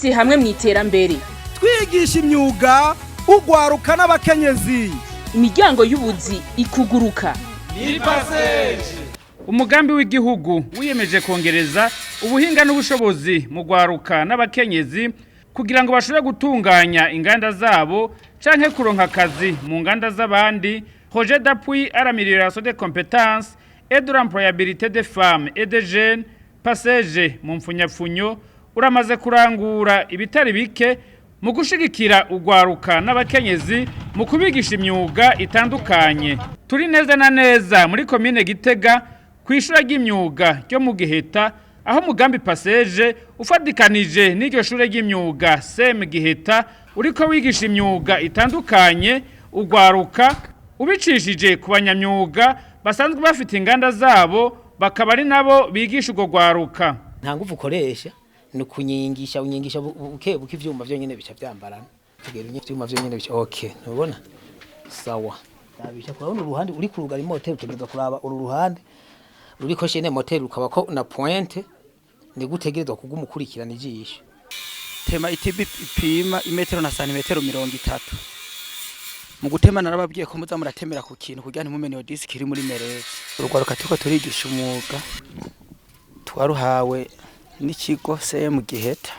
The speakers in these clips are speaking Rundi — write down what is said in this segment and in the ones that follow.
Twese hamwe mu iterambere. Twigisha imyuga ugwaruka n'abakenyezi. Imiryango y'ubuzi ikuguruka. Umugambi w'igihugu wiyemeje kongereza ubuhinga n'ubushobozi mu gwaruka n'abakenyezi kugira ngo bashobore gutunganya inganda zabo canke kuronka akazi mu nganda z'abandi. Projet d'appui à l'amélioration des compétences et de l'employabilité des femmes et des jeunes, PACEJ mu mfunyapfunyo, uramaze kurangura ibitari bike mu gushigikira ugwaruka n'abakenyezi mu kubigisha imyuga itandukanye. Turi neza na neza muri komine Gitega ku ishure ry'imyuga ryo mu Giheta, aho umugambi PACEJ ufatikanije n'iryo shure ry'imyuga SEM Giheta uriko wigisha imyuga itandukanye ugwaruka ubicishije ku banyamyuga basanzwe bafite inganda zabo, bakaba ari nabo bigisha urwo rwaruka. Nta nguvu ukoresha, ni ukunyingisha, unyingisha buke buke, ivyuma vyonyene bica vyambarana. Tugera ivyuma vyonyene bica okay, ntubona sawa. Nabisha kurabona uruhande uri kurugara imoteri, utegerezwa kuraba uru ruhande ruriko chaîne moteri, ukaba ko na pointe ni gutegerezwa kuguma ukurikirana ijisho. Tema i tube ipima imetero na santimetero 30. Mu gutema narababwiye ko muza muratemera ku kintu kugira ntimumene iyo disque iri muri mereje. Urugwaruka turiko turigisha umwuga twaruhawe n'ikigo CM Giheta,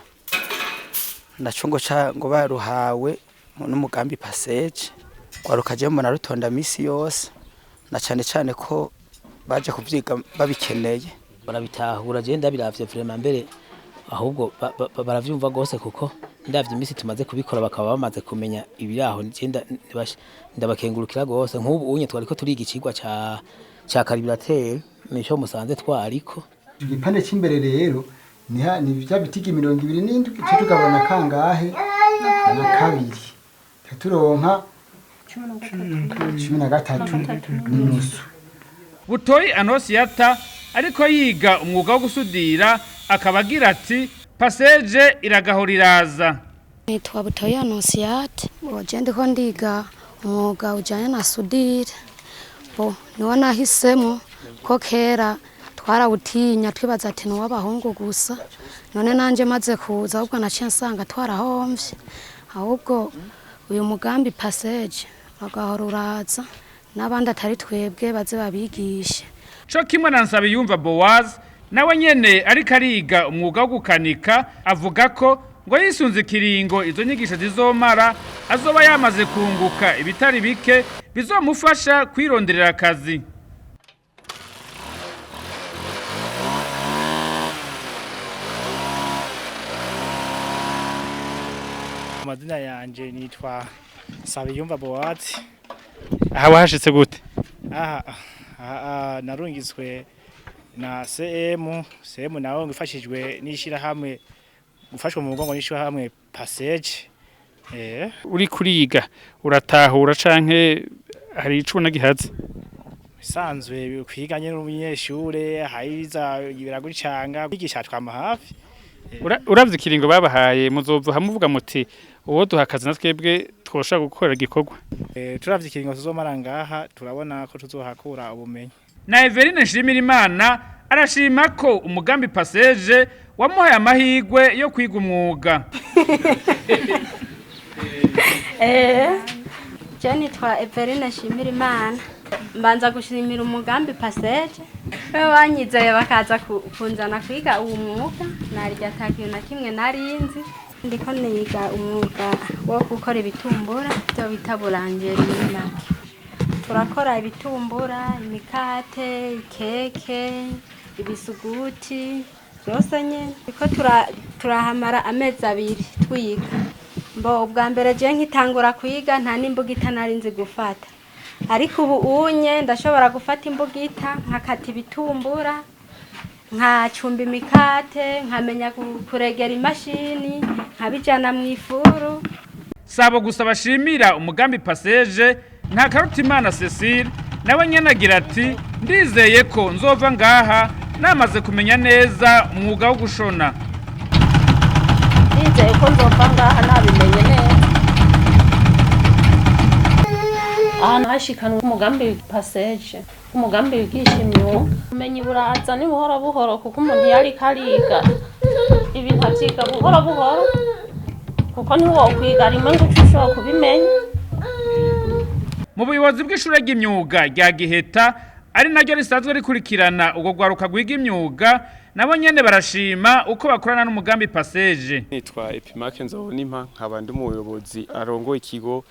naco ngo ca ngo baruhawe n'umugambi PACEJ. Rwaruka je mbona rutonda misi yose, na cane cane ko baje kuvyiga babikeneye. Barabitahura, je ndabiravye vraiment, mbere ahubwo baravyumva gose, kuko ndavye imisi tumaze kubikora bakaba bamaze kumenya ibiraho. Je ndabakengurukira gose. Nk'ubu unye twariko turiga icigwa ca carburateur, nico musanze twariko. Igipande cy'imbere rero ni bya bitigi 27, cyo tugabana kangahe na kabiri, turonka 13.5. Butoyi Anosiyata ariko yiga umwuga wo gusudira, akaba agira ati: "PACEJ iragahora iraza." Nitwa Butoyi Anonsiyate, je ndiko ndiga umwuga ujanye na soudure. Bo niwo nahisemo ko kera twarawutinya, twibaza ati ni uw'abahungu gusa. None nanje maze kuza, ahubwo naciye nsanga twarahomvye. Ahubwo uyu mugambi PACEJ bagahora uraza, n'abandi atari twebwe baze babigishe. Co kimwe na Nsabiyumva Boaz, nawe nyene ariko ariga umwuga wo gukanika, avuga ko ngo yisunze ikiringo izo nyigisho zizomara azoba yamaze kunguka ibitari bike bizomufasha kwironderera akazi. Amazina yanje nitwa Sabiyumva Bowazi. Aha wahashitse gute? Aha narungitswe na CM CM, nawe ngifashijwe n'ishirahamwe, gufashwa mu mugongo n'ishirahamwe PACEJ. Uri kuriga uratahura canke hari ico ubona gihaze? Bisanzwe kwiga nyene n'umunyeshure hayiza biragucanga, kwigisha twama hafi. Uravye ikiringo babahaye, muzova muvuga muti uwo duha akazi na twebwe twoshobora gukora igikorwa? Turavye ikiringo tuzomara ngaha, turabona ko tuzohakura ubumenyi. Na Everine Nshimirimana arashima ko umugambi PACEJ wamuhaye amahirwe yo kwiga umwuga. Je nitwa Everine Nshimirimana. Mbanza gushimira umugambi PACEJ we wanyizeye bakaza kunzana kwiga uwo mwuga. Narya ata kintu na kimwe narinzi. Ndiko niga umwuga wo gukora ibitumbura, byo bita boulangerie muri make. Turakora ibitumbura, imikate, ikeke, ibisuguti, byose nyene. Ndiko turahamara amezi 2 twiga. Mbo ubwa mbere je nkitangura kwiga nta n'imbugita nari nzi gufata, ariko ubu unye ndashobora gufata imbugita nkakata ibitumbura, nkacumba imikate, nkamenya kuregera imashini, nkabijana mu ifuru. Sabo gusa bashimira umugambi PACEJ. Nta Karutimana Cecile nawe nyene agira ati: "Ndizeye ko nzova ngaha namaze kumenya neza umwuga wo gushona." Ndizeye ko nzova ngaha nabimenye neza. Ahantu hashikanwe umugambi PACEJ, umugambi wigisha imyuga, ubumenyi buraza ni buhoro buhoro, kuko umuntu iyo ariko ariga ibintu avyiga buhoro buhoro. Kuko ntiwokwiga rimwe ngo uce ushobora kubimenya. Mu buyobozi bw'ishure ry'imyuga rya Giheta, ari naryo risanzwe rikurikirana ubwo rwaruka rwiga imyuga, nabo nyene barashima uko bakorana n'umugambi PACEJ. Nitwa Epimake Nzobonimpa, nkaba ndi umuyobozi arongoye ikigo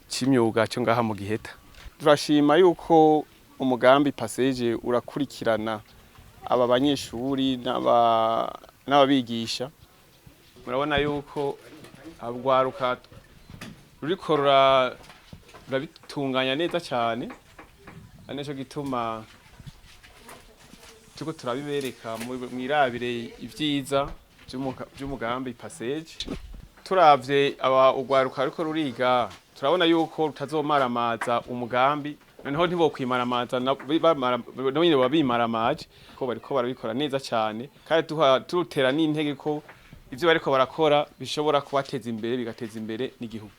c'imyuga cyo ngaha mu Giheta. Turashima yuko umugambi PACEJ urakurikirana aba banyeshuri n'ababigisha. Murabona yuko urwaruka ruriko rurabitunganya neza cyane, ari naco gituma turiko turabibereka mwirabire ivyiza vy'umugambi PACEJ. Turavye aba urwaruka ruriko ruriga, turabona yuko rutazomaramaza umugambi. Noneho ntibokwimaramaza, nabo nyene baba bimaramaje ko bariko barabikora neza cyane, kandi turutera n'intege ko ivyo bariko barakora bishobora kubateza imbere, bigateza imbere n'igihugu.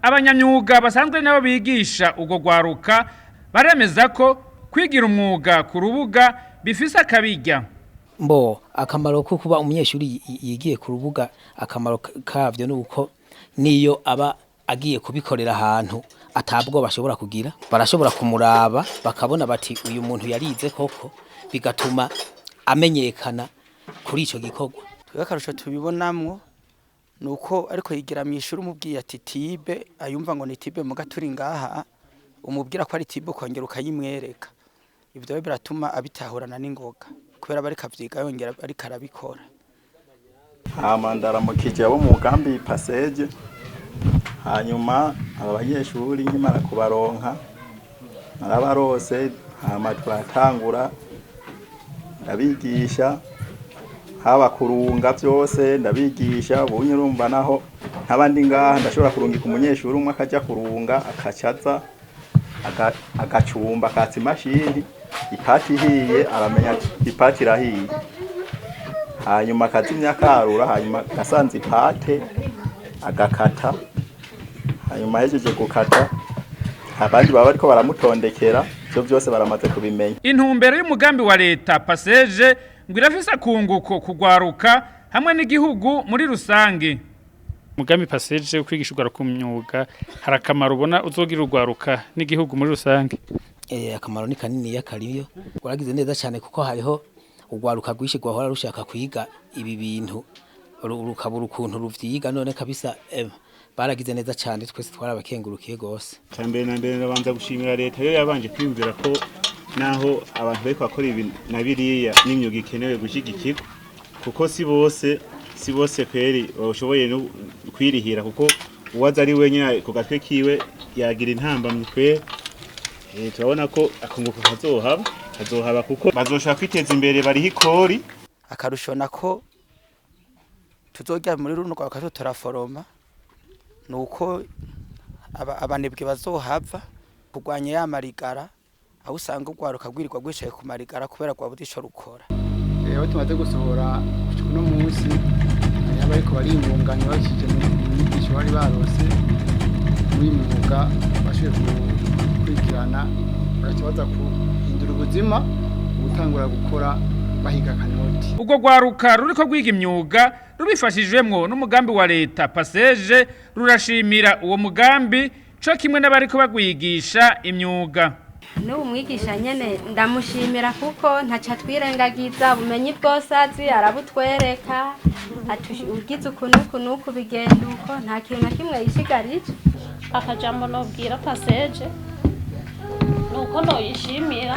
Abanyamyuga basanzwe nabo bigisha urwo rwaruka baremeza ko kwigira umwuga ku rubuga bifise akabirya. Mbo akamaro ko kuba umunyeshuri yigiye ku rubuga, akamaro kavyo ni uko niyo aba agiye kubikorera ahantu atabwo bashobora kugira, barashobora kumuraba bakabona bati uyu muntu yarize koko, bigatuma amenyekana kuri ico gikorwa. Twebwe akarusho tubibonamwo nuko ariko yigira mu ishuri, umubwiye ati tube ayumva ngo ni tube, muga turi ngaha umubwira ko ari tube ukongera ukayimwereka. Ivyo rero biratuma abitahurana n'ingoga, kubera bariko avyiga yongera ariko arabikora. Hama ndaramukije abo mu mugambi PACEJ. Hanyuma aba banyeshuri nkimara kubaronka, narabarose, hama turatangura ndabigisha, haba kurunga byose ndabigisha. Ubunye urumva naho nk'abandi ngaha ndashobora kurungika umunyeshuri umwe akaja kurunga, akacaza agacumba, akatsa imashini, ipati ihiye aramenya ati ipati irahiye, hanyuma akazimya akarura, hanyuma agasanza ipate agakata, hanyuma ahejeje gukata abandi baba bariko baramutondekera. Ivyo byose baramaze kubimenya. Intumbero y'umugambi wa leta PACEJ ngo irafise akunguko kugwaruka hamwe n'igihugu muri rusange. Umugambi PACEJ wo kwigisha urwaruka imyuga, hari akamaro ubona uzogira urwaruka n'igihugu muri rusange? Akamaro ni kanini kariyo. Waragize neza cyane, kuko hariho urwaruka rwinshi rwahora rushaka kwiga ibi bintu rukabura ukuntu ruvyiga. None kabisa baragize neza cyane, twese twarabakengurukiye gose. Mbere na mbere ndabanza gushimira leta yo yabanje kwiyumvira ko naho abantu bariko bakora ibi na biriya n'imyuga ikenewe gushyigikirwa, kuko si bose kweri bashoboye no kwirihira, kuko uwaza ari wenyine ku gatwe kiwe yagira intambamyi kweri. Turabona ko akunguko kazohaba kuko bazoshobora kwiteza imbere bariho ikori. Akarusho nako tuzojya muri runo rwaruka turaforoma nuko abanebwe bazohava, kurwanya ya marigara, aho usanga urwaruka rwirirwa rwicaye ku marigara kubera rwabuze ico rukora. Aho tumaze gusohora gushika uno munsi, hariho abariko bariyungunganya babishije mu nyigisho bari barose muri mwuga bashoboye gukurikirana, bagaca baza guhindura ubuzima mu gutangura gukora bahiga akanoti. Ubwo rwaruka ruriko rwiga imyuga rubifashijwemwo n'umugambi wa leta PACEJ rurashimira uwo mugambi co kimwe n'abariko bagwigisha imyuga. N'ubu mwigisha nyene ndamushimira, kuko ntaca twirengagiza, ubumenyi bwose azi arabutwereka, ati ugize uku n'uku n'uku bigenda uko, nta kintu na kimwe yishigarije. Akajambo nobwira PACEJ ni uko noyishimira,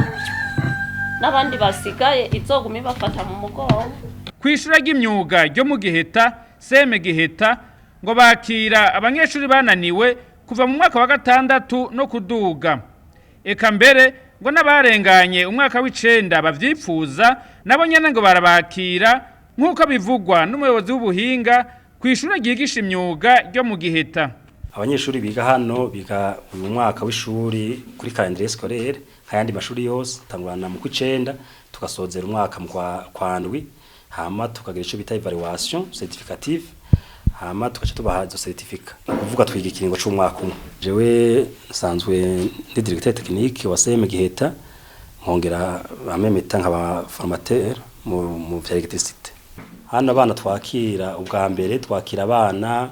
n'abandi basigaye izoguma ibafata mu mugongo. Kw'ishure ry'imyuga ryo mu Giheta, CEM Giheta, ngo bakira abanyeshuri bananiwe kuva mu mwaka wa gatandatu no kuduga. Eka mbere ngo n'abarenganye umwaka w'icenda bavyipfuza nabo nyene ngo barabakira, nk'uko bivugwa n'umuyobozi w'ubuhinga kw'ishure ryigisha imyuga ryo mu Giheta. Abanyeshuri biga hano biga uyu mwaka w'ishuri kuri calendrier scolaire nk'ayandi mashuri yose, tangurana mu kw'icenda tugasozera umwaka mu kwa ndwi, hama tukagira ico bita évaluation certificative, hama tugaca tubaha izo certificat. Ni ukuvuga twiga ikiringo c'umwaka umwe. Jewe nsanzwe ndi directeur technique wa CEM Giheta, nkongera amemeta nkaba formateur mu vya électricité. Hano abana twakira, ubwa mbere twakira abana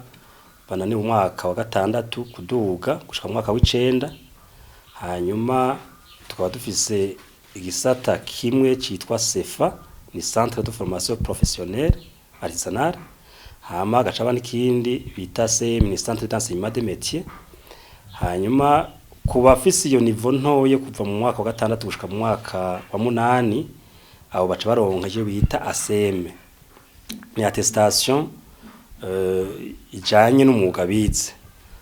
bananiwe umwaka wa gatandatu kuduga gushika mu mwaka w'icenda. Hanyuma tukaba dufise igisata kimwe citwa CEFA, ni Centre de Formation Professionnelle Artisanale. Hama hagacaba n'ikindi bita CM, ni Centre d'Enseignement des Métiers. Hanyuma ku bafise iyo niveau ntoye, kuva mu mwaka wa gatandatu gushika mu mwaka wa munani, abo baca baronka icyo bita ACM, ni attestation ijanye n'umwuga bize.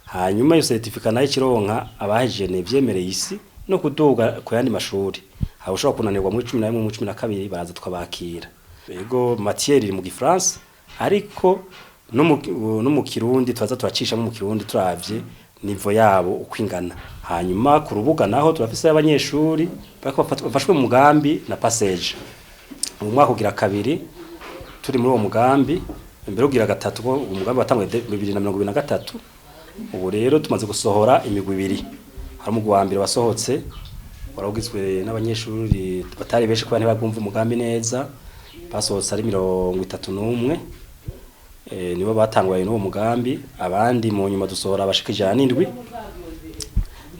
Hanyuma iyo certificat nayo ikironka abahejeje nevyemereye isi no kuduga ku yandi mashuri. Aho ushobora kunanirwa muri 11, muri 12, baraza tukabakira. Ego, matière iri mu gifaransa, ariko no mu Kirundi turaza turacishamo mu Kirundi, turavye niveau yabo uko ingana. Hanyuma ku rubuga naho turafise abanyeshuri bariko bafashwe mu mugambi na PACEJ. Mu mwaka ugira kabiri turi muri uwo mugambi, imbere ugira gatatu, ko umugambi watanguye 2023. Ubu rero tumaze gusohora imigwi ibiri. Hari umugwi wa mbere wasohotse, warugizwe n'abanyeshuri batari benshi kubera ntibabwumva umugambi neza. Basohotse ari 31, nibo batangwaye n'uwo mugambi. Abandi mu nyuma dusohora abashika 107.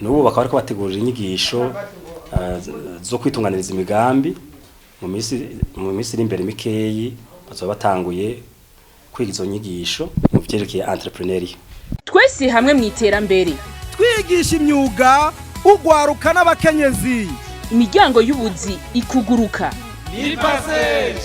N'ubu bakaba bariko bategurira inyigisho zo kwitunganiriza imigambi. Mu minsi iri imbere mikeyi bazoba batanguye kwiga izo nyigisho mu vyerekeye entrepreneuriat. Twese hamwe mu iterambere. Twigisha imyuga ugwaruka n'abakenyezi. Imiryango y'ubuzi ikuguruka. Ni PACEJ.